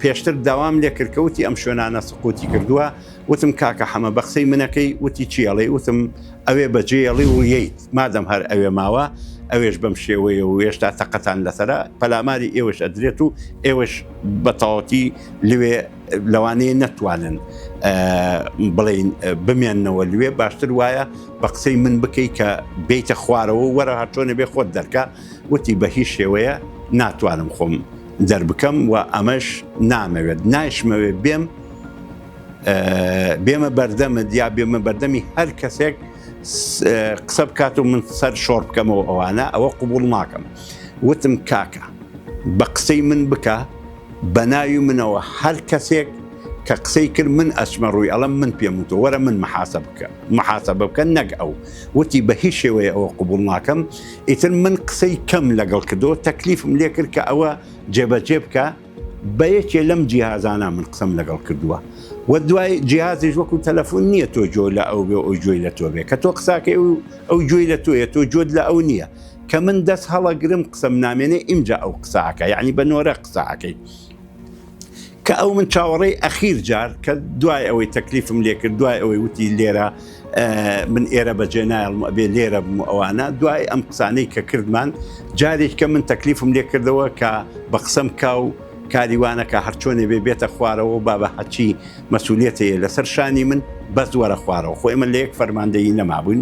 پێشتر داوام لێکرد کە وتی ئەم شوێنانە سقوتی کردووە، وتم کاکە حەمە بە قسەی منەکەی، وتی چی ئەڵێی، وتم ئەوێ بەجێیەڵی و یەیت، مادەم هەر ئەوێ ماوە، ئەوێش بەم شێوەیە و هێشتا تەقەتان لەسەرە، پەلاماری ئێوەش ئەدرێت و ئێوەش بە تەواوەتی لوێ لەوانەیە نەتوانن بڵێین بمێننەوە لوێ، باشتر وایە بە قسەی من بکەی کە بێیتە خوارەوە و وەرە هەرچۆنێ بێ خۆت دەرکە، وتی بە هیچ شێوەیە ناتوانم خۆم دەربکەم و ئەمەش نامەوێت نایشمەوێت بێم بێمە بەردەمت یا بێمە بەردەمی هەر کەسێک قسە بکات و من سەر شۆڕ بکەمەوە ئەوانە ئەوە قوبول ناکەم وتم کاکە بە قسەی من بکە بە ناوی منەوە هەر کەسێک کە قسەی کرد من ئەچمە ڕووی ئەڵم من پێم وتۆ وەرە من محاسە بکە محاسەبە بکە نەک ئەو وتی بە هیچ شێوەیە ئەوە قبوڵ ناکەم ئیتر من قسەی کەم لەگەڵ کردەوە تەکلیفم لێ کرد کە ئەوە جێبەجێ بکە بە یەکێ لەم جیهازانە من قسەم لەگەڵ کردووە و دوای جیهازیش وەکو تەلەفۆن نییە تۆ جۆ لە ئەو بێ ئەو گوێی لە تۆ بێ کە تۆ قساکەی ئەو ئەو گوێی لە تۆیە تۆ جۆت لە ئەو نییە کە من دەست هەڵەگرم قسەم نامێنێ ئینجا ئەو قساکە یعنی بە نۆرە قساکەی کە ئەو من چاوەڕێی ئەخیر جار کە دوای ئەوەی تەکلیفم لێکرد دوای ئەوەی وتی لێرە من ئێرە بەجێ نایڵم ئەبێ لێرە بم و ئەوانە دوای ئەم قسانەی کە کردمان جارێک کە من تەکلیفم لێکردەوە کە بە قسەم کا و کاریوانەکە هەرچۆنێ بێ بێتە خوارەوە و بابە هەچی مەسوولێتەیە لەسەر شانی من بەس وەرە خوارەوە خۆ ئێمە لە یەک فەرماندەیی نەمابووین.